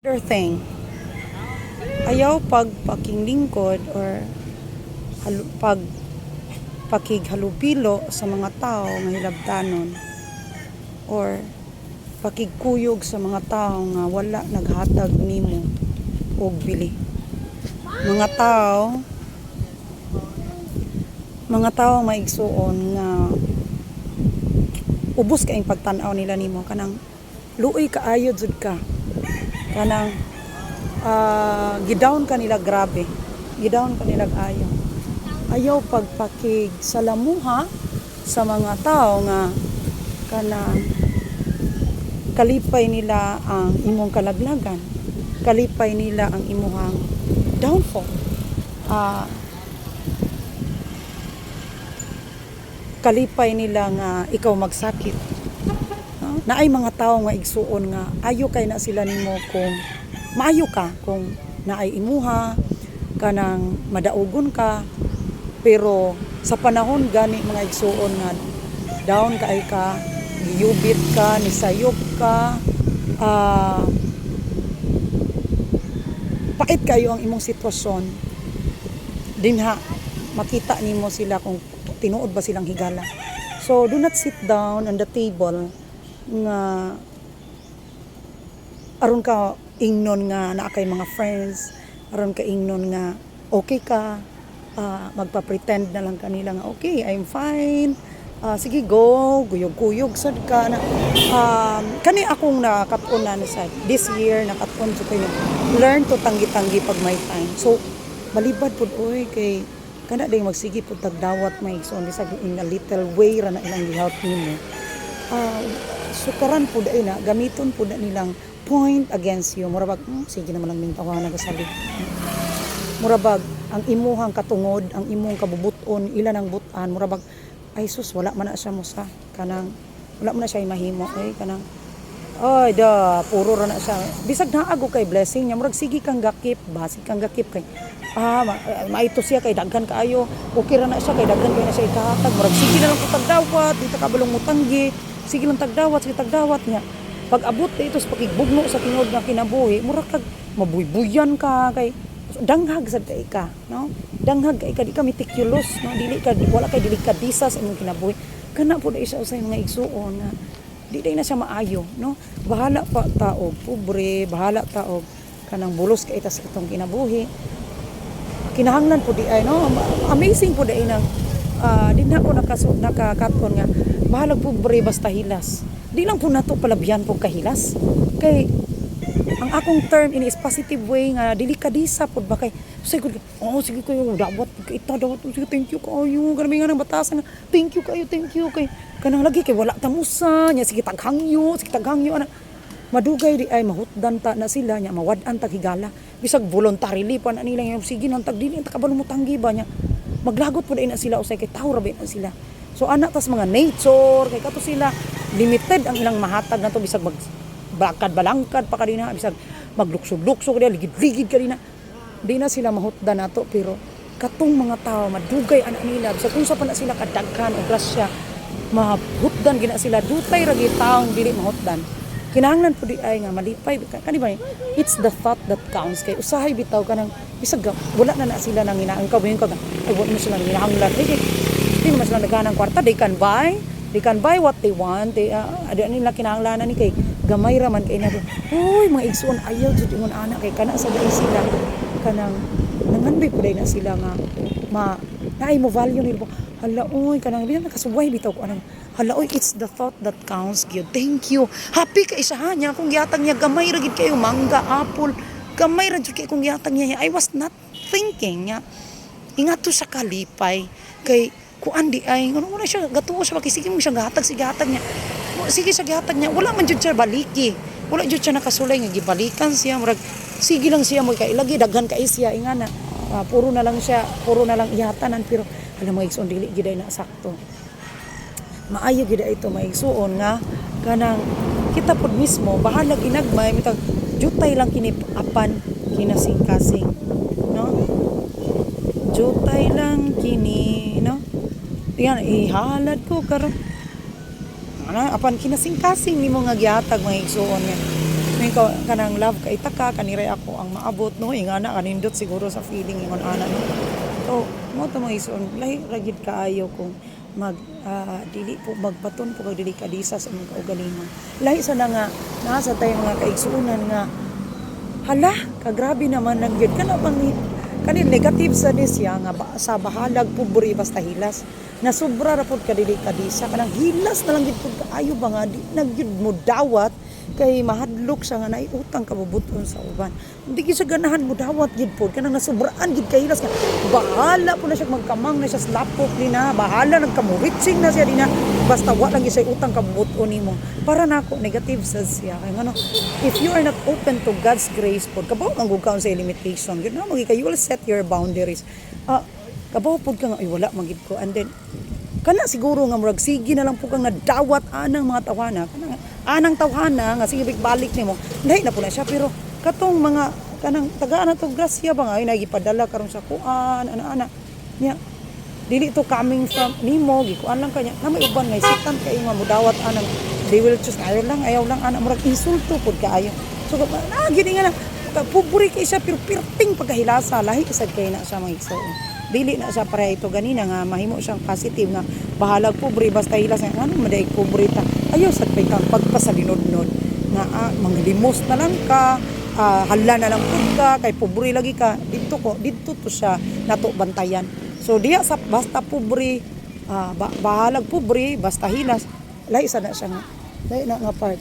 Other thing, ayaw pagpakiglingkod or pag pakighalubilo sa mga tao nga hilabtanon or pakigkuyog sa mga tao nga wala naghatag nimo og bili. Mga tao, maigsuon, nga ubos kaayong pagtan-aw nila nimo, kanang luoy kaayo jud ka, kanang gidown ka nila, grabe, gidown ka nila ayo. Ayaw pagpakigsalamuha sa mga tao nga kanang kalipay nila ang imong kalaglagan, kalipay nila ang imuhang downfall, kalipay nila nga ikaw magsakit, no? Naay mga tao nga, igsuon, nga ayo kay na sila nimo kung maayo ka, kung naay imuha, kanang madaugon ka. Pero sa panahon gani, mga igsuon, nga down kay ka, giyubit ka, nisayop ka, pait kayo ang imong sitwasyon, dinha makita nimo sila kung tinuod ba silang higala. So do not sit down on the table nga aron ka ingnon nga naa kay mga friends, aron ka ingnon nga okay ka, magpa-pretend na lang kanila nga okay, I'm fine. Sige go, guyog-guyog sad ka na. Kani akong nakat-unan sa this year, nakat-on jud kayo. Learn to tanggi-tanggi pag may time. So balibad pud oy, kay kana day magsige pud tagdawat, may so bisag in a little way ra na ilang gihelp nimo. Sukaran pud ay na gamiton pud na nilang point against you. Mura bag, sige naman lang ning tawanan nagasalig. Mura bag ang imuhang katungod, ang imong kabubuton, ila nang butan, mura bag ay sus, wala man na siya mo sa kanang wala man na siya mahimo ay kanang ay da puro ra na siya, bisag naa kay blessing niya, murag sige kang gakip ba, sige kang gakip kay maito siya kay daghan kaayo, okay ra na siya kay daghan kay na siya ikahatag. Murag sige na lang ko tagdawat, di ta kabalong mutanggi, sige lang tagdawat, sige tagdawat niya. Pag abot dito sa pakigbugno sa tinuod nga kinabuhi, murag kag mabuybuyan ka kay danghag sad kay ka, no? Danghag kay ka, di ka meticulous, no? Dili ka, wala kay delikadesa sa imong kinabuhi. Kana pud ay siya usay, mga igsuon, nga di day na siya maayo, no? Bahala pa ta og pobre, bahala ta og kanang bulos kay ta sa itong kinabuhi, kinahanglan po di ay, no? Amazing po di ay nang di na ko nakakaton nga bahalag pobre basta hilas. Di lang po nato palabyan po kahilas kay ang akong term ini is positive way nga delikadesa pod ba, kay sige, oh, sige kayo dawat ita dawat, sige, thank you kayo, kanang nga nang batasan nga thank you kayo, thank you kay kanang lagi kay wala ta musa nya, sige taghangyo, sige taghangyo ana. Madugay di ay mahutdan ta na sila nya, mawad-an tag higala bisag voluntarily pa na nila nga sige nang tag dili ta kabalo mo tanggi ba nya, maglagot pud na sila usay kay tawo ra ba na sila. So ana tas mga nature kay kato sila, limited ang ilang mahatag nato, bisag mag balangkad balangkad pa kanina, bisag magluksog-luksog ka ligid-ligid kanina, di na sila mahutdan nato. Pero katong mga tao, madugay ana nila, bisag unsa pa na sila kadaghan o grasya, mahutdan gina sila. Dutay ra gyud taong dili mahutdan. Kinahanglan pud di ay nga malipay kani ba, it's the thought that counts, kay usahay bitaw kanang bisag wala na na sila nang inaang ka ka ay wala na sila nang ginahanglan ay di naman sila naghanang kwarta. They can buy what they want. They adi nila kinahanglanan ni kay gamay ra man kay na. Uy, mga igsuon, ayaw jud ingon ana kay kana sa dai sila kanang nangandoy pud na sila nga ma naay mo value nila. Hala oy, kanang bilang nakasuway bitaw ko anang hala oy, it's the thought that counts gyud. Thank you, happy kay siya ha niya kung gihatag niya, gamay ra gid kayo, mangga, apple, gamay ra jud kay kung gihatag niya. I was not thinking nga ingato sa kalipay kay kuan di ay ngono na siya gatuo siya, kay sige mo siya gahatag, sige hatag niya, sige siya gihatag niya, wala man jud siya baliki, wala jud siya nakasulay nga gibalikan siya. Murag sige lang siya mo kay ilagi daghan kay siya ingana, puro na lang siya, puro na lang ihatanan. Pero alam mo, igsuon, dili gid ay na sakto. Maayo gid ito, maigsuon, nga kanang kita pod mismo, bahala ginagmay, mitag jutay lang kini apan kinasing-kasing, no? Jutay lang kini, no? Yan ihalad ko karon ana apan kinasing-kasing nimo nga gihatag, mga igsuon, nga May ka, kanang love kay taka kaniray ako ang maabot, no? Ingana kanindot siguro sa feeling ingon ana, no? So mo to, mga isuon, lahi ra gyud kaayo kung mag dili po magbaton po kag delikadesa sa imong kaugalingon. Lahi sa na nga naa sa tay mga kaigsuonan nga hala, kagrabe naman lang gyud kana bang kani negative sa ni siya nga ba, sa bahalag pobre basta hilas na sobra ra pud ka delikadesa, kanang hilas na lang gyud pud kaayo ba nga di na gyud mo dawat kay mahadlok siya nga naay utang kabubuton sa uban. Hindi gyud siya ganahan mo dawat gyud pud, kanang nasubraan gyud kahilas nga bahala po na siya, magkamang na siya sa lapok ni na, bahala nagkamuritsing na siya di na, basta wa lang gyud siya utang kabubuton nimo. Para nako, negative sad siya kay ngano, if you are not open to God's grace pod, kabaw man gud ka sa limitation gyud na magi ka, you will set your boundaries. Kabaw pod ka nga ay wala man gid ko, and then kana siguro nga murag sige na lang po kang nadawat anang mga tawana, kanang anang tawhana nga sige balik nimo, lahi na po na siya. Pero katong mga kanang tagaan na to grasya ba nga ay nagipadala karon sa kuan ana ana nya, dili to coming from nimo, gikuan lang kanya na may uban nga isitan kay nga mudawat anang, they will choose ayaw lang, ayaw lang ana, murag insulto pud kaayo. So na gini nga na pobre kay siya pero pirting pagkahilasa. Lahi sad kay na siya, mga igsoon. Dili na siya para ito ganina nga mahimo siyang positive nga bahalag pobre basta hilas nga ano madaig pobre ta. Ayaw sad kay kang pagpasalinodnod nga manglimos na lang ka, hala na lang pud ka kay pobre lagi ka. Didto ko, didto to siya nato bantayan. So diya sa basta pobre, bahalag pobre basta hilas, lahi sa na siya nga lahi na nga part.